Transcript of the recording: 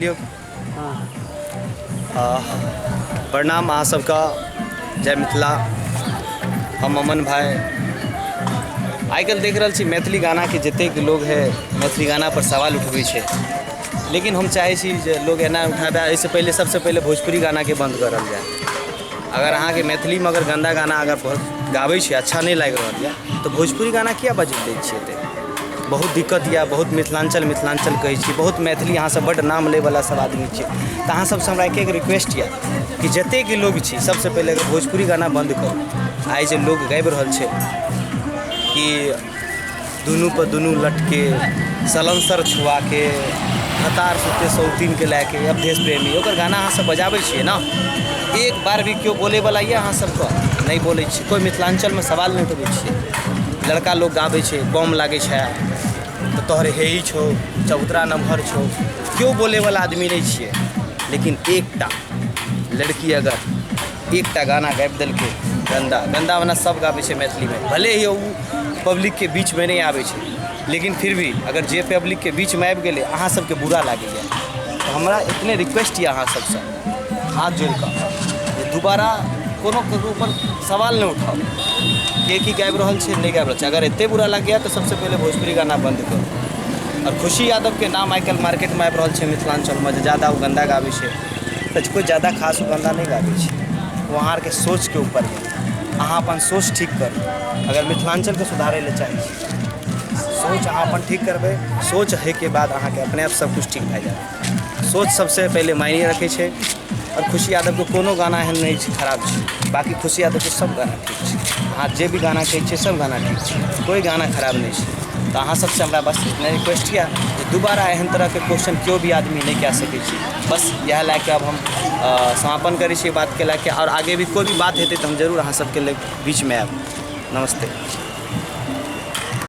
लियौ। प्रणाम अहाँ सबके, जय मिथिला। हम अमन भाई। आइ काल्हि देख रहल छी मैथिली गानाके जतेक लोग है, मैथिली गाना पर सवाल उठबै छै, लेकिन हम चाहै छी जे लोग एना उठाबै। एहिसँ पहिले सबसँ पहिले भोजपुरी गानाके बन्द करल जाय। अगर अहाँके मैथिलीमे अगर गन्दा गाना अगर गाबै छी, अच्छा नहि लागि रहल यऽ, तऽ भोजपुरी गाना किया बजबि दै छियै एतेक? बहुत दिक्कत यऽ। बहुत मिथिलाञ्चल मिथिलाञ्चल कहै छी, बहुत मैथिली अहाँसभ बड्ड नाम लैवला सब आदमी छियै, तऽ अहाँ सबसँ हमरा एक रिक्वेस्ट यऽ कि जतेक लोग छी, सबसँ पहिले अगर भोजपुरी गाना बन्द करू। आइ जे लोग गाबि रहल छै कि दुनू पर दुनू लटके, सलंसर छुआके, हतार सुते सौतीनके लए के, अवधेश प्रेमी, ओकर गाना अहाँ सब बजाबै छियै ने? एक बार भी केओ बोलैवला यऽ अहाँ सबके? नहि बोलै छी। कोइ मिथिलाञ्चलमे सवाल नहि उठबै छियै। लड़का लोग गाबै छै, बम लागै छै तऽ तोहर हे ही छौ, चबूतरा नमहर छौ, केओ बोलैवला आदमी नहि छियै। लेकिन एकटा लड़की अगर एकटा गाना गाबि देलकै गन्दा गन्दा वाला, सब गाबै छै मैथिलीमे, भले ही ओ पब्लिकके बीचमे नहि आबै छै, लेकिन फिर भी अगर जे पब्लिकके बीचमे आबि गेलै, अहाँ सबके बुरा लागैए। तऽ हमरा इतने रिक्वेस्ट यऽ अहाँ सबसँ हाथ जोड़ि कऽ जे दोबारा कोनो ककरो ऊपर सवाल नहि उठाउ, के की गाबि रहल छै, नहि गाबि रहल छै। अगर एते बुरा लगैए तऽ सबसँ पहिले भोजपुरी गाना बन्द करू। आओर खुशी यादवके नाम आइ काल्हि मार्केटमे आबि रहल छै मिथिलाञ्चलमे जे ज्यादा ओ गन्दा गाबै छै, तऽ कोइ ज्यादा खास ओ गन्दा नहि गाबै छै। ओ अहाँ आरके सोचके ऊपर यऽ। अहाँ अपन सोच ठीक करू। अगर मिथिलाञ्चलके सुधारै लए चाहै छी, सोच अहाँ अपन ठीक करबै। सोच होइके बाद अहाँके अपने आप सब किछु ठीक भए जायत। सोच सबसँ पहिले मायने रखै छै। आओर खुशी यादवके कोनो गाना एहन नहि छै खराब छै। बाँकी खुशी यादवके सब गाना ठीक छै। अहाँ जे भी गाना कहै छियै, सब गाना ठीक छै, कोइ गाना खराब नहि छै। तऽ अहाँ सबसँ हमरा बस इतना रिक्वेस्ट यऽ जे दोबारा एहन तरहके क्वेश्चन केओ भी आदमी नहि कए सकै छी। बस इएह लए कऽ आब हम समापन करै छी बातके लए कऽ। आओर आगे भी कोइ भी बात हेतै तऽ हम जरूर अहाँ सबके बीचमे आयब। नमस्ते।